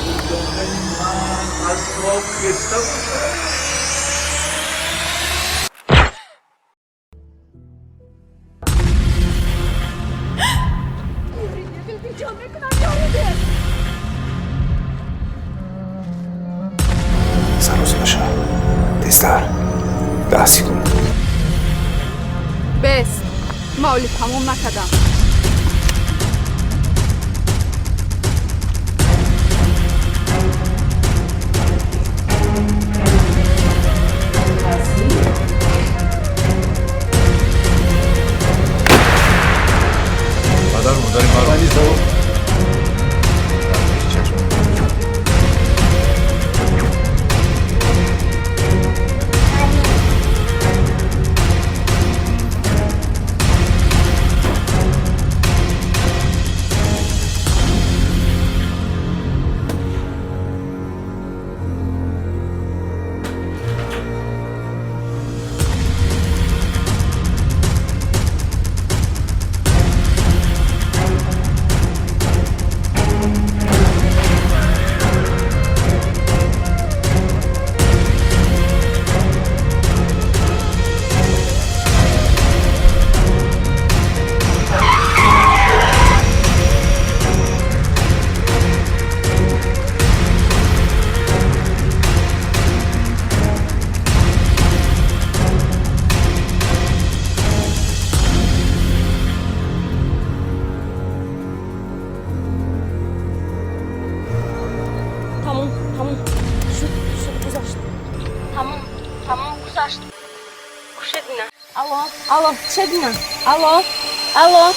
Дурдонаи ман аз хоб хеста бошад. Илтиҷо мекунам, ёрӣ деҳ. Саросима шав, тезтар, 10 секунд. Бес, ман ҳоли тамом накардам. Падару модари маро дар пеши чашмам гузошт. Тамом, тамом шуд, шуд, гузашт. Тамом, тамом, гузашт. Хуршедина, алло, алло, Хуршедина, алло, алло.